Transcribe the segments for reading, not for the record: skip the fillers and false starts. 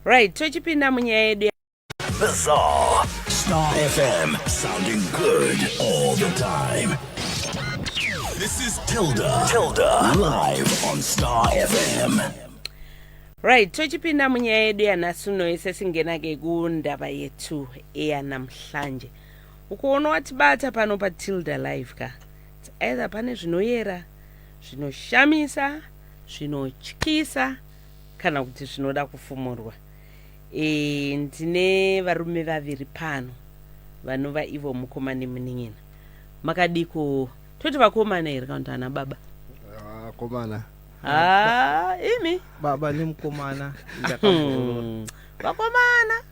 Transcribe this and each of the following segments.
Right, tochipinda munyaya yedu. Bazaar. Star FM, sounding good all the time. This is Tilda. Tilda. Live on Star FM. Right, tochipinda munyaya yedu yanhasi uno sesingena-ke kundaba yethu eyanamhlanje. Ukuona watibata pano paTilda Live ka, it's either pane zvinoyera, zvinoshamisa, zvinotyisa kana kuti zvinoda kufumurwa. E, ndine varume vaviri pano vanova ivo mukoma nemunin'ina. Makadiko? Toti vakomana here kana kuti ana baba? Vakomana. Ha, imi. Baba nemukomana ndakamboorora. Vakomana,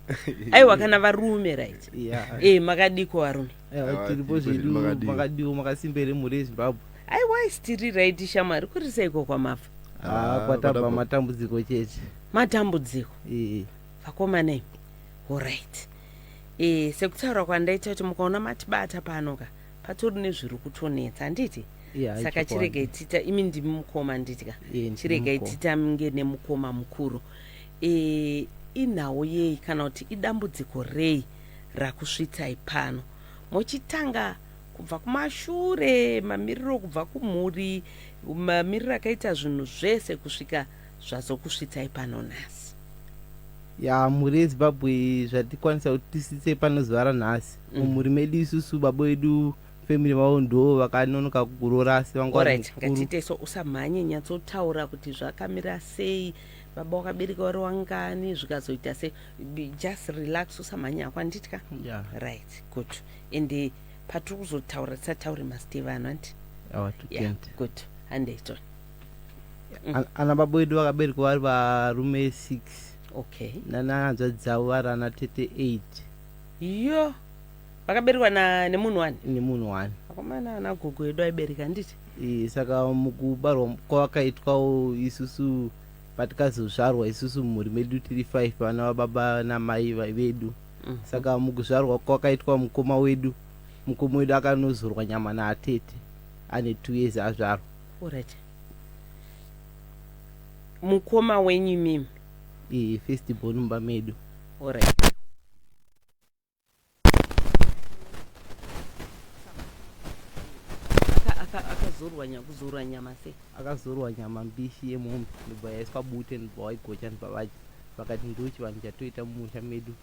aiwa, kana varume, right? Yeah. E, makadiko varume? Aiwa, tiripo Tiripo zvedu. Makadiwo. Makadiwo, makasimba here mhuri yeZimbabwe? Aiwa, tiri right shamwari. Kuri seiko kwamabva? Ah, Ah, kwatabva kwatabva. matambudziko chete. Matambudziko. Eh. Vakomana imi, alright. E, sekutaura kwandaita kuti mukaona matibata pano ka, patori nezviri kutonetsa, handiti? Yeah, Saka ichokwadi. chiregai tita, imi ndimi mukoma, handiti ka? Eh, ndini Chiregai mukoma. titange nemukoma mukuru. E, inhau yei kana kuti idambudziko rei rakusvitsai pano? Mochitanga kubva kumashure, mamiriro kubva kumhuri, mamiriro akaita zvinhu zvese kusvika zvazokusvitsai pano nhasi. Ya, mhuri yeZimbabwe, zvatikwanisa kuti tisitse pano zuva ranhasi, mumhuri medu isusu baba vedu, family vavo ndo vakanonoka kuroora, asi vanga vari Alright, mukuru. Ngatiite so, usamhanye, nyatsotaura kuti zvakamira sei, baba wakabereka vari wangani, zvikazoita sei. Just relax, usamhanye hako, handitya. Yeah. Right, good. Ende patiri kuzotaura tisataure mazita evanhu, handiti? Awa, Yeah. totenda. Good, handeitoni. Ana baba vedu vakaberekwa vari varume 6 nana hanzvadzi dzavo vari ana tete 8. Yo, vakaberekwa nemunhu wani? Nemunhu wani. Akomana, ana gogo edu aibereka, handiti? Eh, saka mukubarwa kwavakaitwawo isusu, patikazozvarwa isusu mumhuri medu tiri 5 vana vababa namai vedu. Saka mukuzvarwa kwakaitwa mukoma wedu, mukoma wedu akanozorwa nyama naatete ane 2 years azvarwa. Alright, mukoma wenyu imimi? Eh, first born mumba medu. Alright. Akazorwa kuzorwa nyama sei? Akazorwa nyama mbishi yemombe, ndobva yaiswa bute, ndobva waigocha, ndobva vadya. Vakati ndo chivanhu chatoita mumusha medu,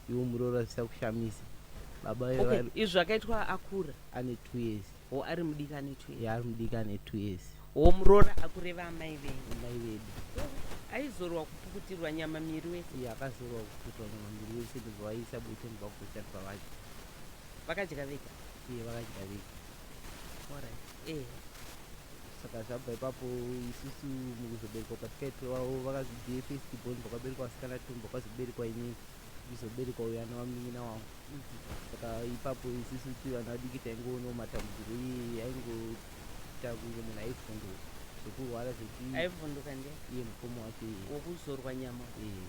iwo muroora zvisakushamisa baba. Okay, izvi zvakaitwa akura? Ane 2 years. O, ari mudiki ane 2 years? Yaari mudiki ane 2 years. O, muroora akureva amai venyu? Mai vedu. Aizorwa kupukutirwa nyama miri wese? Iye akazorwa kuputirwa nyama miri wese, ndobva vaisa bute, ndobva vagocha, ndobva vadya. Vakadya vega? Iye, vakadya vega. Alright, ehe. Saka zvabva ipapo, isusu mukuzoberekwa kwatikaitwawo, vakazidie first born, vakaberekwa vasikana two, vakazoberekwa inini, izoberekwa uyo anova munin'ina wangu. Saka ipapo isusu tiri vana vadiki taingoonawo matambudziko, iye aingoita kunge munhu aivhunduka zvekurwara zvekuti. Aivhunduka ndiye? Iye mukoma wacho iye. Wokuzorwa nyama? Iye.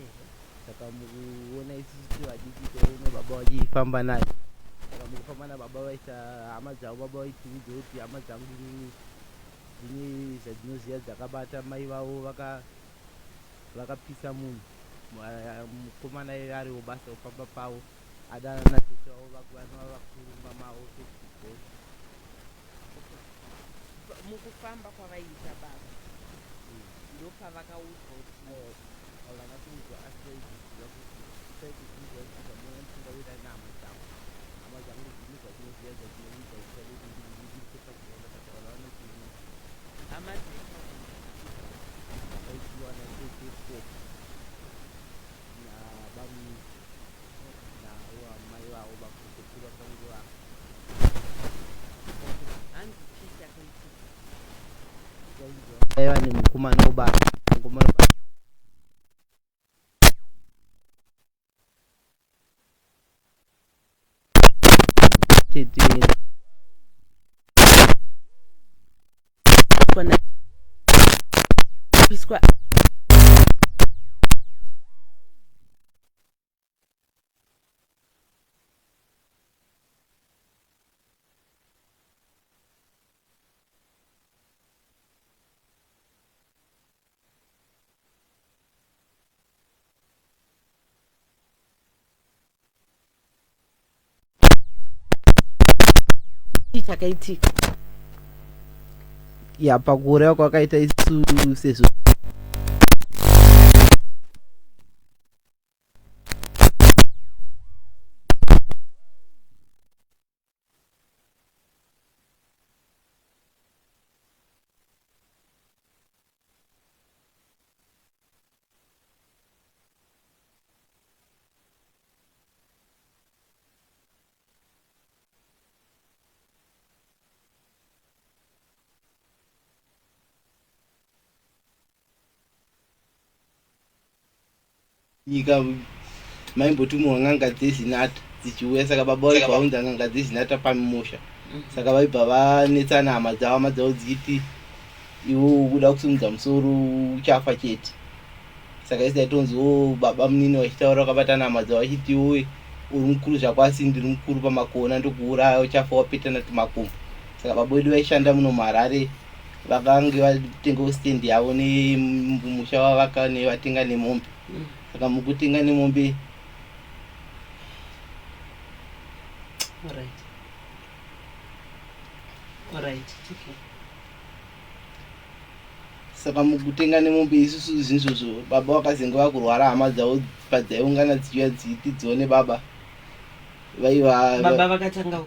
Ehe. Saka mukuona isusu tiri vadiki taiona baba vachifamba naye. Saka mukufamba nababa vaisa hama dzavo, baba vaitiudza kuti hama dzangu inini dzine zvadzinoziva dzakabata mai vavo, vakapisa munhu. Mukomana iye ariwo basa kufamba pavo adana natete vavo vanova vakuru mumba mavo, first born. Mukufamba kwavaiita baba, ndopavakaudzwa kuti? Havana kuudzwa, asi vaizviziva kuti taitoziva kuti zvamuona musingawirirani nehama dzangu, hama dzangu dzine zvadzinoziva dzadzinoudza zvisade kuti ndibudise pachena, vakataura vanotiudza. Hama dzaita Vaitiwa natete four nabamini navo amai vavo vagosekuru vakange vafa. Hanzi chii chakaitika? Vaiva nemukomana wobasa, mukomana wobasa. Tete. Piswa. Chakaitika. Ya, pakuuraiwa kwakaita isu sezvo nyika maimbotumiwa n'anga dzezinata dzichiuya. Saka baba vaibva vaunza n'anga dzezinata pamusha, saka vaibva vanetsana hama dzavo, hama dzavo dzichiti iwe ukuda kusimudza musoro, uchafa chete. Saka isi taitonziwo baba munini vachitaura vakabatana hama dzavo vachiti iwe uri mukuru zvako, asi ndiri mukuru pamakona, ndokuuraya, uchafa wapetana tumakumbo. Saka baba vedu vaishanda muno muHarare, vakange vatengawo stendi yavo nemusha wavaka nevatenga nemombe. Saka mukutenga nemombe Alright. Alright, it's okay. Saka mukutenga nemombe isusu zvinzvozvo, baba vakazenge vakurwara, hama dzavo padzaiungana dzichiuya dzichiti dzione baba vaiva Baba vakatanga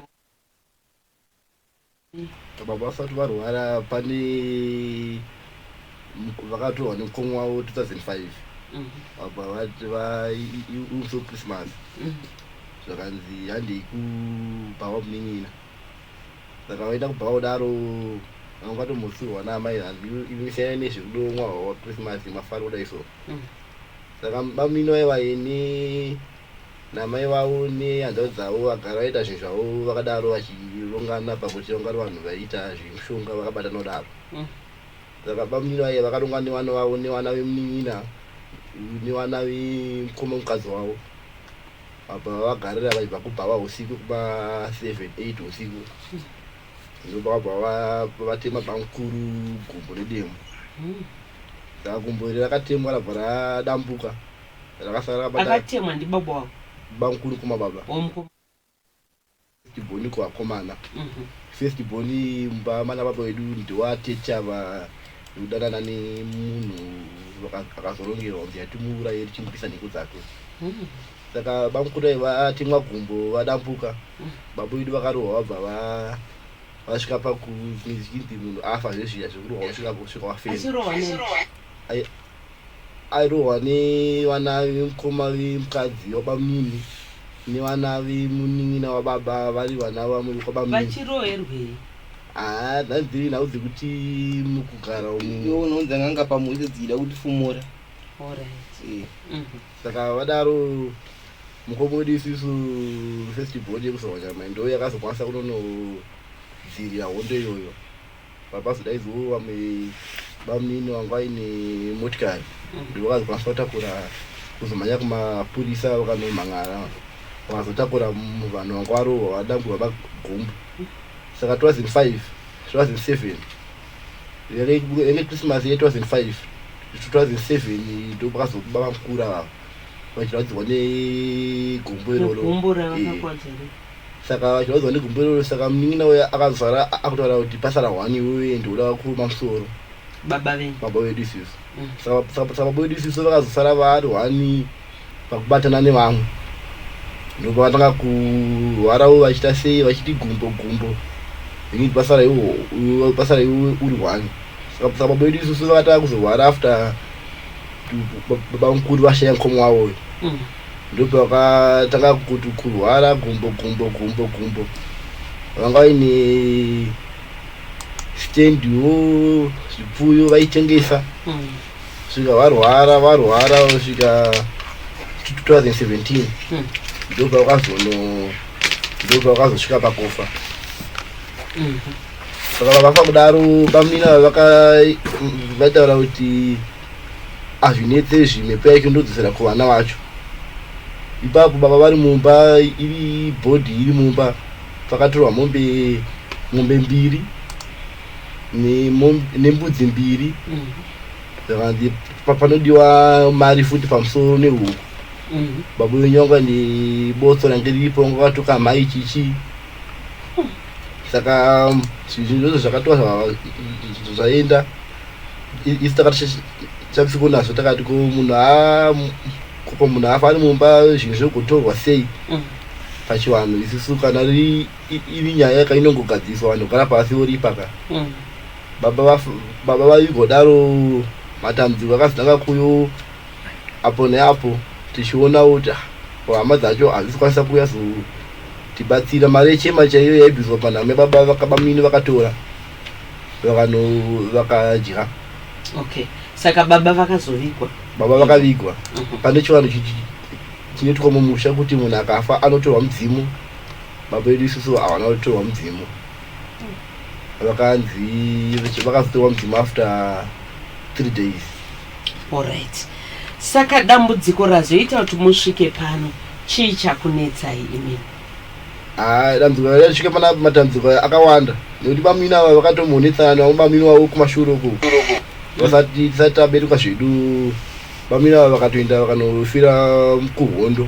Baba vasati varwara, pane vakatorwa nemukoma wavo 2005. Vabva vati umusi weChristmas, zvakanzi handei kubhawa munin'ina. Saka vaenda kubhawa kudaro, vanga vatomutsiurwa naamai, hanzi imisiyana nezvekudomwa hwawa Christmas, mafaro kudai so. Saka bamunini vaiva ini namai vavo nehanzvadzi dzavo vagara vaita zvinhu zvavo vakadaro, vachirongana pakuti vanga vari vanhu vaiita zvemushonga vakabatana kudaro. Saka bamunini vaiva vakaronga nevana vavo nevana vemunin'ina nevana vemukoma mukadzi wavo. Vabva vagarira vachibva kubhawa usiku kuma7 8 usiku, ndopakabva vatema bamukuru gumbo nedemo. Saka gumbo iri rakatemwa, rabva radambuka, rakasara rakabata. Akatemwa ndibaba wavo? Bamukuru kuma baba. Womukoma. First kuvakomana. First born mumba mana baba vedu ndewatete ava nekudanana nemunhu akazorongerwa kunzi yatimuuraye tichimupisa nhengo dzake. Saka bamukuru vatemwa gumbo vadambuka, baba vedu vakarohwa, vabva vasvika pakuchinzi munhu afa zvezviya zvekurohwa kusvika wafema. Achirohwa nei? Airohwa nevana vemukoma vemukadzi wabamunini nevana vemunin'ina wababa, vari vana vamwe kwabamunini. Vachiroherwei? Haa, dzanzi nhau dzekuti mukugara umu. Iwe unounza n'anga pamusha dzichida kutifumura. Alright. Eh. Saka vadaro, mukoma wedu isusu first born yekuzorwa nyama ndo yakazokwanisa kunonodzirira hondo iyoyo. Papazodaidzwo vamwe bamunini vanga vaine motikari, ndo vakazokwanisa kutakura kuzomhanya kumapurisa, vakanomhan'ara, vakazotakura vanhu vanga varohwa vadamburwa magumbo. Saka 2005 2007 yange Christmas ye2005 2007, ndo pakazoba vamukuru ava vachirwadziwa negumbo iroro. Gumbo ravakakwadzwa. Saka vachirwadziwa negumbo iroro, saka munin'ina uya akazara akutaura kuti pasara one, iwewe ndoda kuruma musoro. Baba venyu? Baba vedu isusu. Saka baba vedu isusu vakazosara vari one pakubatana nevamwe, ndopakatanga kurwarawo vachiita sei, vachiti gumbo gumbo initi pasara iwo, pasara iwe uri one. Saka baba vedu isusu vakatanga kuzorwara after baba mukuru vashaya mukoma wavo uyu. Ndopakatanga kuti kurwara gumbo gumbo gumbo gumbo, vanga vaine stendiwo, zvipfuyo vaitengesa. Svika varwara varwara svika 2017, ndopavakazosvika pakufa. Saka vakafa kudaro, bamina vaitaura kuti hazvinetse, zvimhepo yacho ndodzosera kuvana vacho. Ipapo baba vari mumba, iri body iri mumba, pakatorwa mombe mbiri nembudzi mbiri. Zvakanzi panodiwa mari futi pamusoro nehuku. Baba venyu vanga nebotso range riripo, vanga vatuka mai chichi. Saka zvinhu zvose zvakatwa zvaenda, isu takati nazvo, takati ko munhu ko munhu afa ari mumba, zvinhu zvogotorwa sei? Pachivanhu isusu kana iri nyaya yakainongogadziswa, vanhu vogara pasi voripa ka. Baba vaigodaro, matambudziko akazotanga kuyo apo neapo, tichiona kuti hama dzacho hadzisi kukwanisa kuuya zotibatsira. Mari yechema chaiyo yaibviswa panhamo yababa, vakabamini vakatora vakano vakadya. Okay, saka baba vakazovigwa? Baba vakavigwa. Pane chivanhu chinoitwa mumusha kuti munhu akafa anotorwa mudzimu. Baba vedu isusu havana kutorwa mudzimu, vakanzi vakazotorwa mudzimu after 3 days. Alright, saka dambudziko razoita kuti musvike pano, chii chakunetsai imini? Ha, dambudziko rasvika pana, matambudziko akawanda, nekuti bamwini ava vakatombonetsana nevamwe bamwini vavo kumashure uko vasati tisati taberekwa zvedu. Bamwini ava vakatoenda vakanofira kuhondo.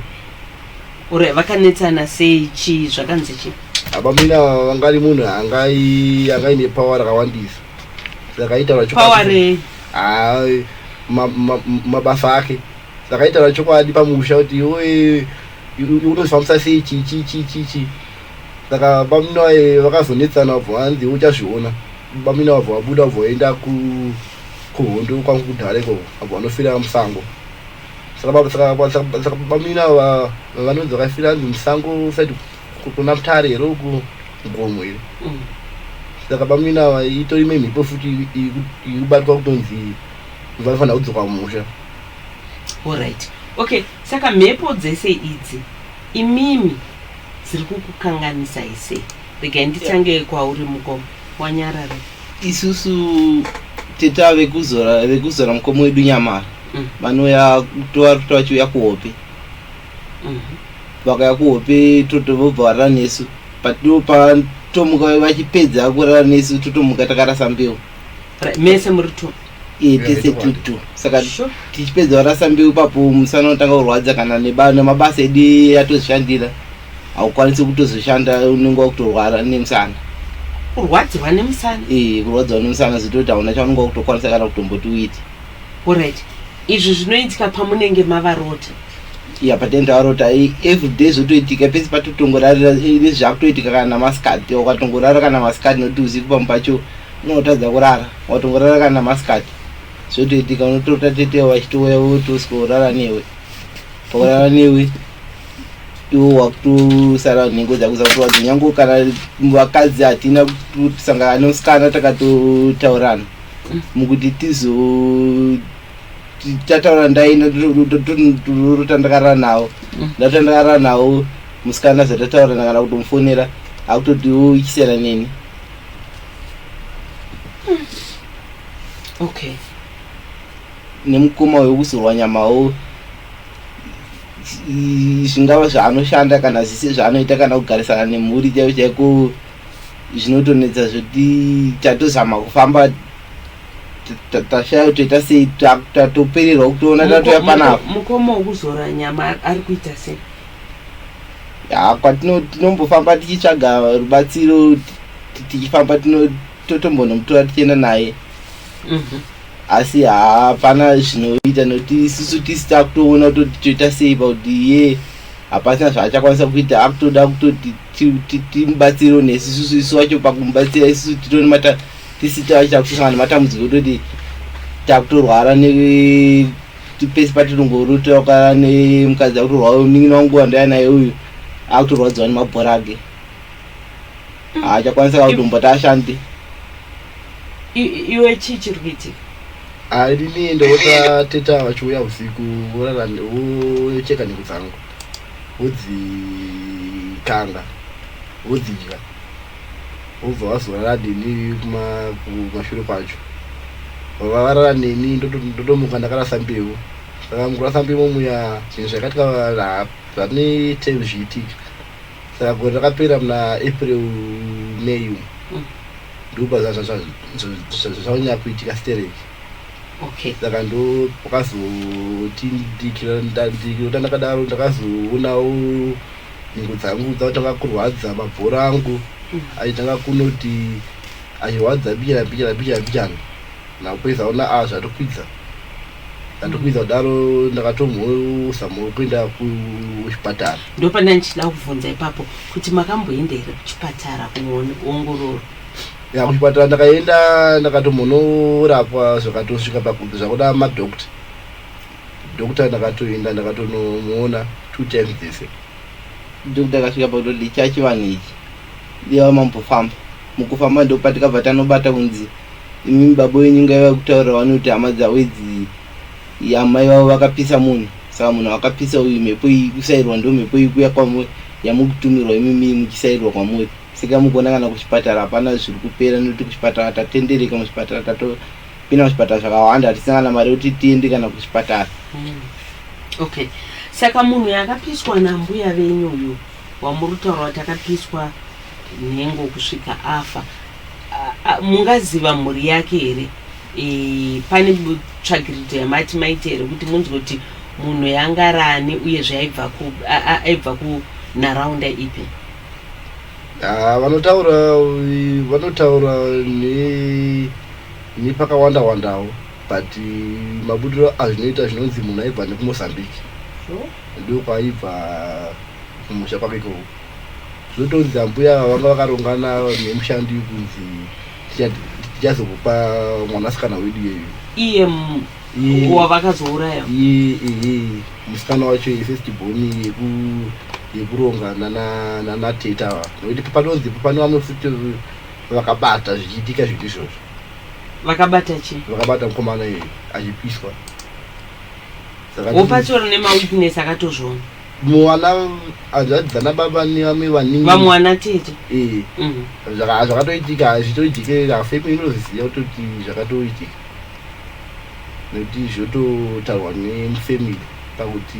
Alright, vakanetsana sei? Chii zvakanzi chii? Bamwini ava vangari munhu angaine power rakawandisa, saka aitaura Power rei? Hai, mabasa ake. Saka aitaura chokwadi pamusha kuti iwe unozvifambisa sei, chi chi chi chi chi. Saka bamwini vaye vakazonetsana, vabva vanzi uchazviona. Bamwini vabva vabuda, vabva vaenda kuhondo kwangu kudhara ikoko, vabva vanofira musango. Saka bamwini ava vanonzi vakafira, hanzi musango side kuna Mutare here uku, Gomo here. Saka bamwini ava itori memhepo futi iri kubatwa kutonzi vanofanira kudzoka mumusha. Alright, okay, saka mhepo dzese idzi imimi dziri kukukanganisai sei? Regai nditange kwauri mukoma, wanyarara. Isusu teta vekuzora mukoma wedu nyamara vanouya tovaruta vachiuya kuhope. Vakauya kuhope, vobva varara nesu. Patinopa vachipedza kurara nesu, totomuka takarasa mbeu. Right, mese muri two? Tese Chokwadi. tutu. Saka tichipedza kurasa mbeu ipapo, musana unotanga kurwadza, kana nemabasa edu atozvishandira haukwanisi kutozoshanda, unenge wakutorwara nemusana. Kurwadziwa nemusana? Ee, kurwadziwa nemusana, zvitoti hauna chaunenge wakutokwanisa kana kutomboti uite. Alright, izvi zvinoitika pamunenge mavarota? Ya, patenda varota everyday zvotoitika pese patotongorarira zvakutoitika, kana masikati wakatongorara, kana masikati, nokuti usiku pamwe pacho unotadza kurara, watongorara kana masikati zvotoitika, unotorota tete vachitouya votosworara newe. Pakurara newe iwo wakutosara nhengo dzako dzakutorwadza, nyange kana vakadzi hatina kusangana nemusikana takatotaurirana mukuti tizo tataura ndaina rota ndakarara nawo, ndati ndakarara nawo musikana, zvatataurana kana kutomufonera akutoti uchisiyana neni. Nemukoma wekuzorwa nyamawo, zvingava zvaanoshanda kana zvise zvaanoita kana kugarisana nemhuri chaiko chaiko zvinotonetsa, zvoti tatozama kufamba, tashaya kuti toita sei, tatopererwa kutoona tatoya panapa. Mukoma wokuzora nyama ari kuita sei? Ya, kwatinombofamba tichitsvaga rubatsiro, tichifamba totombonomutora tichienda naye, asi hapana zvinoita, nokuti isusu tisi takutoona kutoti toita sei pakuti iye hapasina zvaachakwanisa kuita, akutoda kutoti timubatsirewo nesu isusu. Isu wacho pakumubatsira isusu titori tisi takusangana nematambudziko ekutoti takutorwara pese patinongorota nemukadzi akutorwara, munin'ina wangu wandaya naye uyu akutorwadziwa nemabhora ake, haachakwanisa kutomboti ashande. Iwe, chii chiri kuitika? Inini ndota teta vachiuya usiku, vorara, vocheka nhengo dzangu, vodzikanga, vodzidya, vobva vazorara neni kumashure kwacho. Varara neni, ndotomuka ndakarasa mbeu. Saka mukurasa mbeu muya zvinhu zvakaitika zvane time zviitika. Saka gore rakapera muna April, May umu, ndopa zvanyanya kuitika stereki. Saka ndo pakazoti ndikirota ndakadaro, ndakazoonawo nhengo dzangu dzakatanga kurwadza, mabhora angu. Achitanga kunoti achirwadza mbichana mbichana mbichana mbichana, napedza ona a zvatokwidza, zvatokwidza kudaro, ndakatomhozama kuenda kuchipatara. Ndopanda ndichida kubvunza ipapo kuti makamboenda here kuchipatara kunoongororwa? Ya, kuchipatara ndakaenda, ndakatombonorapwa, zvakatosvika pakuti zvakuda madhokta. Doctor ndakatoenda, ndakatonomuona two times dzese. Doctor akasvika pakutoti chachivanhu ichi diwa mambofamba. Mukufamba ndopatikabva tanobata kunzi imimi baba wenyu ngaiva kutaurira wani kuti hama dzavo idzi, amai vavo vakapisa munhu. Saka munhu akapisa uyu, mhepo iyi kusairwa, ndo mhepo iyi kuya kwamuri yamukutumirwa imimi muchisairwa kwamuri. Saka mukuona kana kuchipatara hapana zviri kupera, nekuti kuchipatara tatendereka, muchipatara tatopinda muzvipatara zvakawanda, hatisina kana mari yekuti tiende kana kuchipatara. Okay, saka munhu akapiswa nambuya venyu uyu wamuri kutaura kuti akapiswa nhengo kusvika afa, mungaziva mhuri yake here? Pane tsvagiridzo yamati maita here kuti munzwe kuti munhu yangarani, uyezve aibva kunharaunda ipi? Ah, vanotaura nepakawanda wandawo, but mabudiro azvinoita zvinonzi munhu aibva nekuMozambique, ndokwaibva kumusha kwake ikoko. Zvotonzi ambuya vanga vakarongana nemushandi kunzi tichazokupa mwanasikana wedu iyeyu. Iye wavakazouraya? Iye musikana wacho, first born yekuronga nanateta ava, nekuti panonzi pane vamwe futi vakabata zvichiitika zvinhu izvozvo. Vakabata chii? Vakabata mukomana iyeyu achipiswa. Saka wopatori nemawitness akatozviona? Mwana, hanzvadzi dzana baba nevamwe vaningi. Vamwe vana tete? Eh. Zvakatoitika hazvitoitikira, family inoziziva kutoti zvakatoitika, nekuti zvototaurwa nemufamily pakuti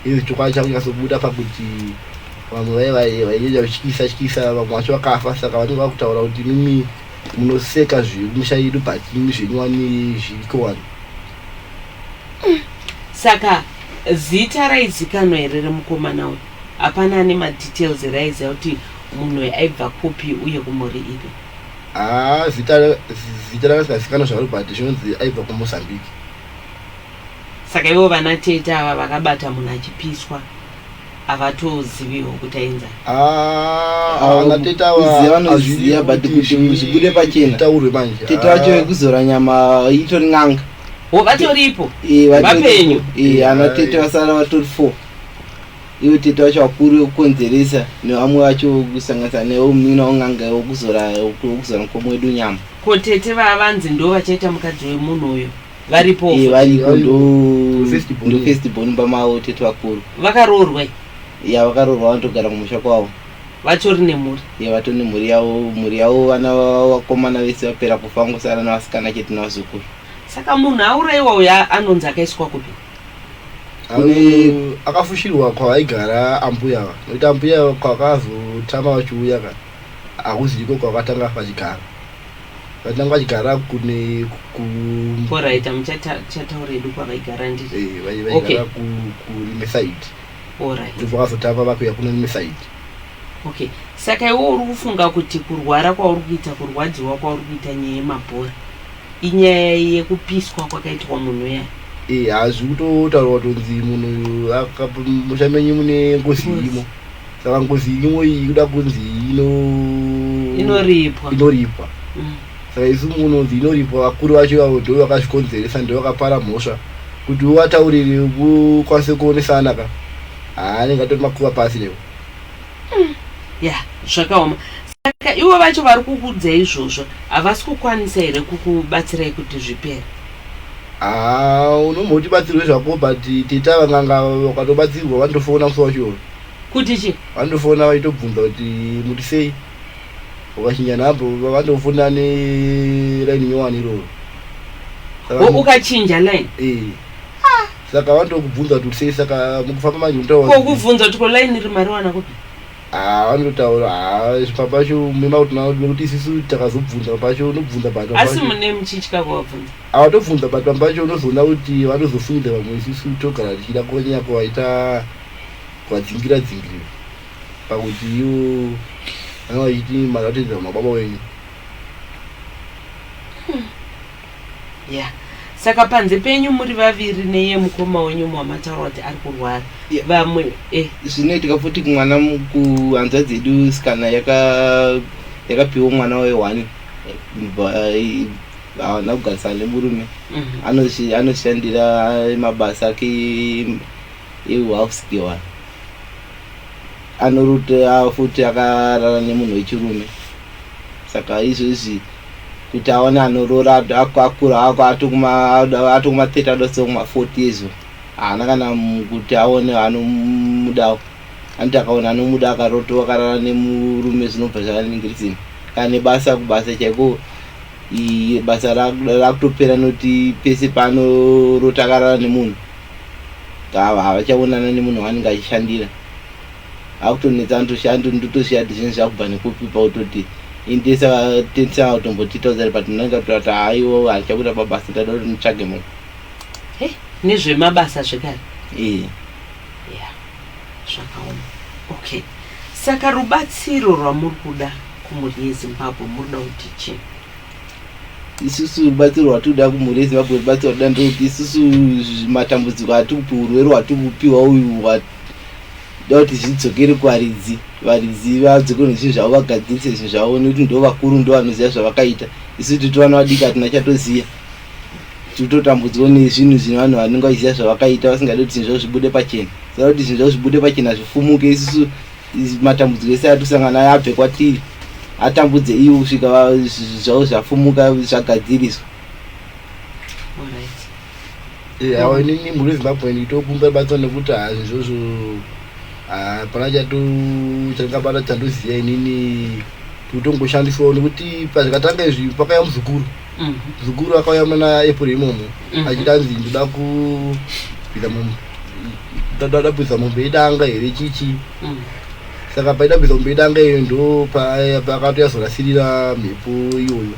izi chokwadi chakunyatsobuda pakuti vamwe vaiita kutyisa tyisa, vamwe vacho vakafa. Saka vanenge vakutaura kuti mimi munoseka zvekumusha yedu, but imi zvenyu wani zviriko wani. Saka zita raizikanwa here remukomana uyu? Hapana ane madetails here aiziva kuti munhu uyu aibva kupi uye kumhuri ipi? Haa, zita rakasingazikanwa zvaro, but zvinonzi aibva kuMozambique. Saka ivo vana tete ava vakabata munhu achipiswa havatoziviwo kuti ainzani? Ana tete Kuziva vanoziva, but kuti zvibude pachena. Taurwe manje. Tete vacho vekuzora nyama itori n'anga. Wo vatoripo? Eh, Vapenyu? Eh, ana tete vasara vatori four. Ivo tete vacho vakuru vekukonzeresa nevamwe vacho, kusanganisa newo munin'ina wen'anga wekuzora mukomo wedu nyama. Ko tete vavanzi ndo vachaita mukadzi wemunhu uyu varipo? Eh, variko. Variko. Ndo First born. Ndo first born pamavo, tete vakuru. Vakaroorwa? Ya, vakaroorwa, vanotogara kumusha kwavo. Vatori nemhuri? Ya, vatori nemhuri yavo. Mhuri yavo, vana vakomana vese vapera kufa, vangosara nevasikana chete nevazukuru. Saka munhu aurayiwa uyu anonzi akaiswa kupi? Akafushirwa kwavaigara ambuya ava, nokuti ambuya kwakazotama vachiuya ka hakuziko kwakatanga vachigara, vatanga vachigara kune ku Alright, muchataura edu kwavaigara, nditi? Eh, vaigara kuRiverside. Ndobva vakazotama vakuya kuno Riverside. Okay, saka iwe uri kufunga kuti kurwara kwauri kuita, kurwadziwa kwauri kuita, nyaya yemabhora inyaya yekupiswa kwakaitwa munhu ya? Eh, hazvi kutotaurwa kutonzi munhu uyu musha menyu mune ngozi Ngozi. irimo, saka ngozi irimo iyi kuda kunzi ino Inoripwa. Inoripwa. Saka isu munonzi inoripwa, vakuru vacho ivavo ndo vakazvikonzeresa, ndo vakapara mhosva. Kuti uvataurire ukwanise kuonesana ka, haanenge atori makuva pasi newo. Ya, zvakaoma. Saka ivo vacho vari kukudza izvozvo havasi kukwanisa here kukubatsirai kuti zvipere? Haa, unomboti batsirwe zvako, but teta vanganga vakatobatsirwa vanotofona musi wacho iwoyo. Kuti chi? Vanotofona vachitobvunza kuti muti sei, ukachinja nhambo vanotofona neraini nyowani iroro. Saka Ukachinja line? Eh. Saka vanotokubvunza kuti uri sei. Saka mukufamba manje unotaura Ko kuti kubvunza kuti ko line iri mariwana kupi? Haa, vanototaura. Haa, zvipamba pacho mema kuti nekuti isusu takazobvunza pacho, unobvunza but Asi mune muchitya kuvabvunza? Awatobvunza, but pamba pacho unozoona kuti vanozofunidza vamwe. Isusu togara tichida kunyanya kuvaita kuvadzingira dzingirira pakuti ivo Vanga vachiti makatedzera mababa wenyu. Ya, saka panze penyu muri vaviri neiye mukoma wenyu wamataura kuti ari kurwara, vamwe Zvinoitika futi kumwana, kuhanzvadzi yedu sikana yakapiwa mwana wayo one, haana kugarisana nemurume. Anoshandira mabasa ake ehouse girl, anorota futi akarara nemunhu wechirume. Saka izvozvi kuti aone anorora, akura atokuma 30, adosvika kuma 40 years, haana kana kuti aone anomudawo. Anoti akaona anomuda, akaroto akarara nemurume, zvinobva zvaningirisini. Kana nebasa, kubasa chaiko, basa rakutopera nekuti pese paanorota akarara nemunhu, havachaonana nemunhu waanenge achishandira. Akutonetsa, ndotoshiya kuti zvinhu zvakubva nekupi, pautoti indesa tendisa kutombotiita uzari, but ndinenge kutoti haiwo, handichakuita pabasa, ndada kuti nditsvage munhu. He, nezvemabasa zvekare? Ee. Ya, zvakaoma. Okay, saka rubatsiro rwamuri kuda kumhuri yeZimbabwe, muri kuda kuti chii? Isusu rubatsiro rwatinoda kumhuri yeZimbabwe, rubatsiro rwatinoda ndekuti isusu matambudziko atikupi, urwere hwatikupiwa uyu, hwada kuti zvidzokere kuvaridzi. Varidzi vadzokere nezvinhu zvavo, vagadzirise zvinhu zvavo, nekuti ndo vakuru, ndo vanoziva zvavakaita. Isu titi vana vadiki hatina chatoziva, tikutotambudzwa nezvinhu zvine vanhu vanenge vachiziva zvavakaita, vasingadi kuti zvinhu zvavo zvibude pachena. Saka kuti zvinhu zvavo zvibude pachena, zvifumuke, isusu matambudziko ese atisangana nayo abve kwatiri, atambudze ivo kusvika zvavo zvafumuka, zvagadziriswa. Alright. Awa, inini mhuri yeZimbabwe nditokumbira rubatsiro nekuti hazvi izvozvo hapana chandingabata chandoziva inini. Tikutongoshandiswawo nekuti pazvikatanga izvi pakauya muzukuru. Muzukuru akauya muna April imomo, achiti anzi ndoda kubvisa mombe, ndoda kubvisa mombe yedanga here, chichi. Saka paida kubvisa mombe yedanga iyo, ndo pakatoyazorasirira mhepo iyoyo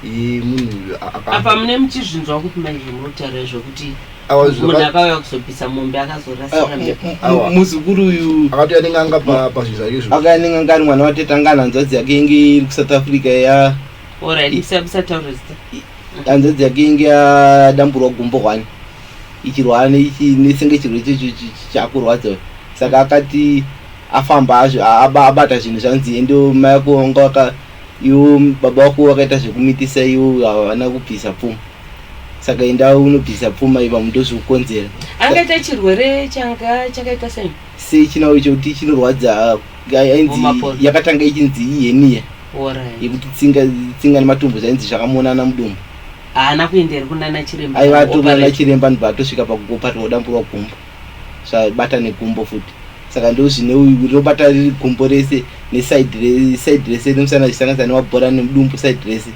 yemunhu Apa mune muchizvinzwa kuti manje muri zvokuti Awa, munhu akauya kuzobvisa mombe akazorasira mhepo? Awa. Muzukuru uyu akatouya nen'anga pazvinhu zvake izvo. Akauya nen'anga ari mwana watete, anga ane hanzvadzi yake inge iri kuSouth Africa ya Alright, musataura zita. Hanzvadzi yake inge yadamburwa gumbo hwani, ichirwara nesenge chirwere ichocho chakurwadza. Saka akati afamba azvo, abata zvinhu, zvanzi endo mai ako vanga waka iwo baba vako vakaita zvekumitisa, iwo havana kubvisa pfuma, saka enda unobvisa pfuma iva ndozvikukonzera. Angaita chirwere changa chakaita sei? Sechinawo chokuti chinorwadza, ainzi Mumaporo. Yakatanga ichinzi ihernia, yekuti tsinga nematumbu zvainzi zvakamonana mudumbu. Haana kuenda here kunana chiremba? Aiva atorana chiremba, ndobva atosvika pakugoparwa, kudamburwa gumbo, zvabata negumbo futi. Saka ndo zvine uyu rinobata riri gumbo rese neside, side rese nemusana, zvisanganisa nemabhora nemudumbu, side rese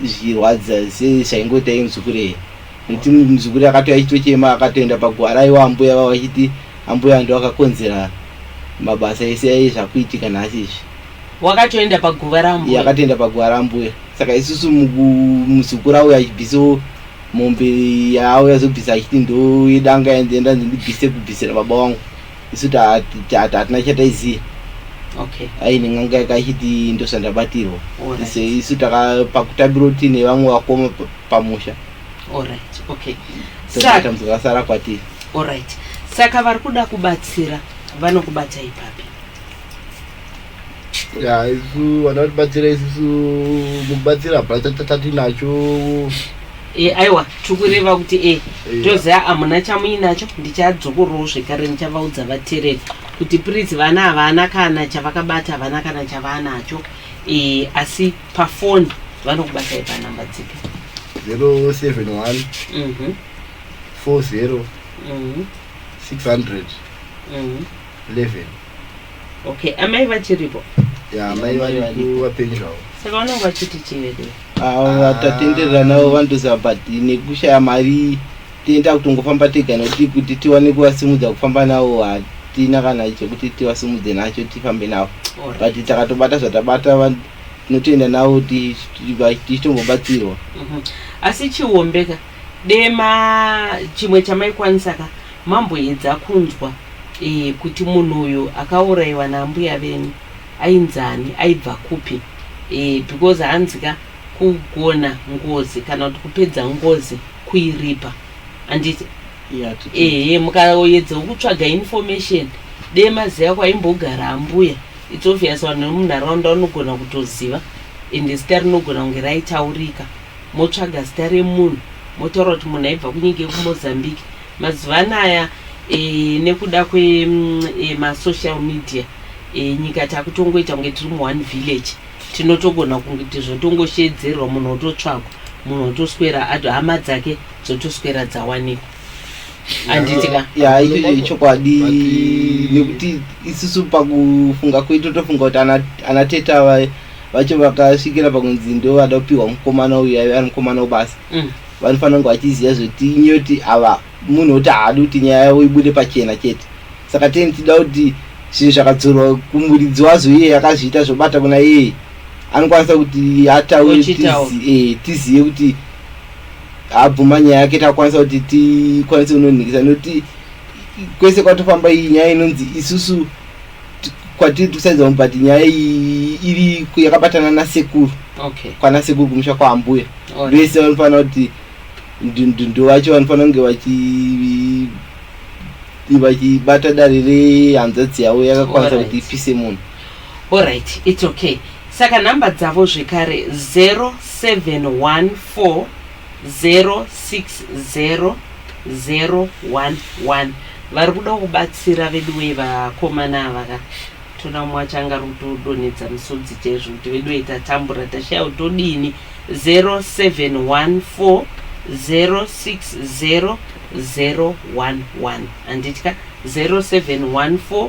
zvichirwadza sezvaingoita iye muzukuru here, nekuti muzukuru akatouya achitochema, akatoenda paguva raiwa ambuya vavo, achiti ambuya ndo akakonzera mabasa ese zvakuitika nhasi izvi. Wakatoenda paguva Iye rambuya? Akatoenda paguva rambuya. Saka isusu muzukuru auya achibvisawo mombe yaauya azobvisa, achiti ndo yedanga yandienda ndibvise kubvisira baba vangu. Isu hatina chataiziva. Aine n'anga yake, achiti ndo zvandabatirwa. Isu pakutambira kuti nevamwe vakoma pamusha. Alright, okay. Saka matambudziko akasara kwatiri. Alright, saka vari kuda kubatsira vanokubata ipapi? Ya, isu vana vatibatsira, isusu mukubatsira hapana chatinacho. Aiwa, tikureva kuti toziva hamuna chamuinacho. Ndichadzokororo zvekare, ndichavaudza vateereri kuti please, vana havana kana chavakabata, havana kana chavanacho. Asi pafoni vanokubatai panhamba dzipi? 071 40 600 11. Okay, amai vachiripo? Ya, mai vari kuvapenyu zvavo. Saka vanenge vachiti chii? Ava tatenderera navo, vandoziva, but nekushaya mari tienda kutongofamba tega, nekuti kuti tiwane kuvasimudza kufamba navo hatina kana chekuti tivasimudze nacho tifambe navo. But takatobata zvatabata, tinotoenda navo tichitombobatsirwa. Asi chiombeka dema chimwe chamaikwanisa ka, mamboedza kunzwa. Kuti munhu uyu akaurayiwa naambuya venyu ainzani, aibva kupi, because hanzika kugona ngozi kana kuti kupedza ngozi kuiripa, handiti? Yeah. Ehe, mukaedza kutsvaga information demaziya kwaimbogara ambuya, it's obvious vanhu vemunharaunda vanogona kutoziva, ende zita rinogona kunge raitaurika. Motsvaga zita remunhu, motaura kuti munhu aibva kunyika yekuMozambique. Mazuva anaya, nekuda kwemasocial media, nyika takutongoita kunge tiri muone village. Tinotogona kunge zvotongoshedzerwa, munhu ototsvagwa, munhu otoswera, hama dzake dzotoswera dzawanikwa, handiti ka? Ya, ichocho ichokwadi, nekuti isusu pakufunga kwedu totofunga kuti ana teta vacho vakasvikira pakunzi ndo vada kupiwa mukomana uyu, aiva ari mukomana webasa, vanofanira kunge vachiziva zvoti inyoti ava munhu woti haadi kuti nyaya yavo ibude pachena chete. Saka teni tida kuti zvinhu zvakadzorwa kumuridzi wazvo, iye akazviita, zvobata kuna iye, anokwanisa kuti ataure. Ochitaura. Tizive kuti abvuma nyaya yake, takwanisa kuti tikwanise kunonhikisa, nekuti kwese kwatofamba iyi nyaya inonzi isusu kwatiri tikusaidza, but nyaya iyi iri yakabatana nasekuru, kwana sekuru, kumusha kwaambuya. Vese vanofanira kuti ndo vacho vanofanira kunge vachibata dare rehanzvadzi yavo yakakwanisa kuti ipise munhu. Alright, it's okay. Saka nhamba dzavo zvekare, 0714 060 011. Vari kuda kubatsira veduwe vakomana ava ka. Tona mumwe wacho anga ari kutodonhedza misodzi chaizvo kuti veduwe tatambura, tashaya kuti todini. 0714 060 011, handitya? 0714.